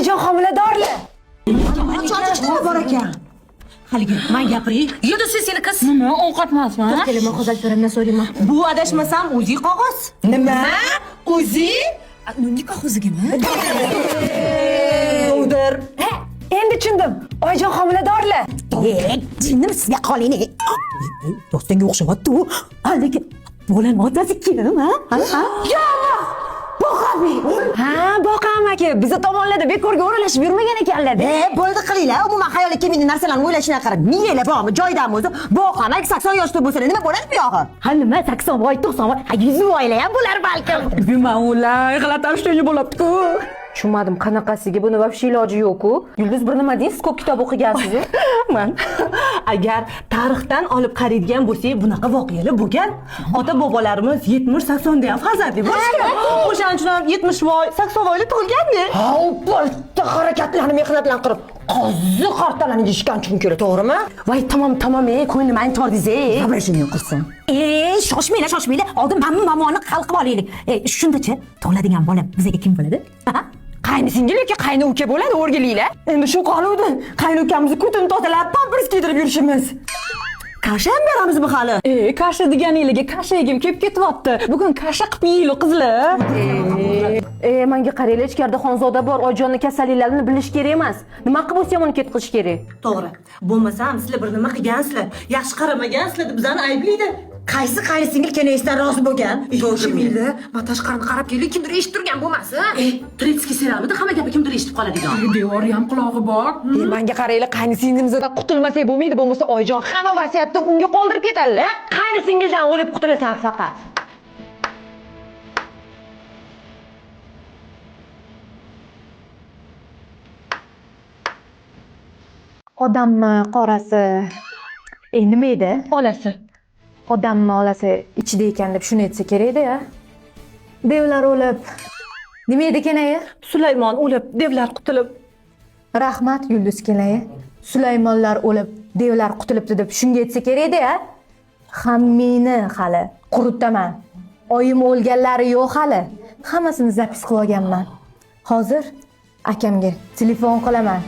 Oyijon homiladorlar. Nima bor ekan? Haligi, men gapiray. Yulduz seni qiz. Nima ovqat emasmi? To'xtanglar, hozir Alfiramdan so'rayman. Bu adashmasam o'zi qog'oz. Nima? O'zi? Nikoh o'zigami? Udir. Endi tushundim. Oyijon homiladorlar. Jinnim sizga qoling. Dostonga o'xshayyapti u. Lekin bolani otasi kim, ha? Ha? Ha, boqam aka, biza tomonlarda bekorga o'ralashib yurmagan ekanlar. E, bo'ldi qilinglar. Umuman xayolga kelmaydi narsalarni o'ylashdan qarab. Miyanglar bormi? Joyidami o'zi? Boqam, 80 yoshda bo'lsa nima bo'ladi bu yog'i? Ha nima 80 voy 90 voy, ha 100 voylar ham bo'lar balkim. Nima ular g'alati bo'libdi-ku. Tushunmadim qanaqasiga, buni вообще iloji yo'q-ku. Yulduz bir nima deysiz, ko'p kitob o'qigansiz-ku. Man agar tarixdan olib qaraydigan bo'lsak, bunaqa voqealar bo'lgan. Ota bobolarimiz 70-80 da ham farzandli bo'lishgan. O'shaning uchun ham 70 voy, 80 voyli tug'ilganda. Ha, u paytda harakatlarni mehnat bilan qilib, qozi qartalarni yeyishgan chunki, to'g'rimi? Voy, tamom, tamom, ey, ko'nglim aynib tordingiz, ey. Воображение qilsin. E, shoshmanglar, shoshmanglar. Oldin mana bu muammoni hal qilib olaylik. E, shundachi, tug'iladigan bola bizga kim bo'ladi? Ha? Qayni singil yoki qayni uka bo'ladi o'rgiliklar. Endi shu qoluvdi. Qaynukamizni ko'tini tozalab, pampers kiydirib yurishimiz. Kasha ham beramizmi hali? E, kasha deganinglarga kasha yegim kelib ketyapti. Bugun kasha qilib yeylik qizlar. E, menga qaranglar, ichkarida Xonzoda bor, Oyijonni kasalliklarini bilish kerak emas. Nima qilib bo'lsa ham uni ketqizish kerak. To'g'ri. Bo'lmasam sizlar bir nima qilgansizlar, yaxshi qaramagansizlar deb bizani ayblaydi. Qaysi qayni singil kenesdan rozi bo'lgan? To'g'ri. Man tashqarini qarab keldik, kimdir eshitib turgan bo'lmasin. E, Tretskiy serialida hamma gapi kimdir eshitib qoladigan. Devorni ham qulog'i bor. E, menga qaranglar, qayni singlimizdan qutulmasak bo'lmaydi, bo'lmasa Oyijon hamma vasiyatni unga qoldirib ketadilar. Qayni singildan o'lib qutulasan faqat. Odamni qorasi e nima edi? Olasi. Odamni olasi ichida ekan deb shuni aytsa kerak edi ya. Devlar o'lib. Nima edi kenaya? Sulaymon o'lib, devlar qutulib. Rahmat Yulduz kenaya. Sulaymonlar o'lib, devlar qutulibdi deb shunga aytsa kerak edi ya. Hammangni hali quritaman. Oyim o'lganlari yo'q hali. Hammasini zapis qilib olganman. Hozir akamga telefon qilaman.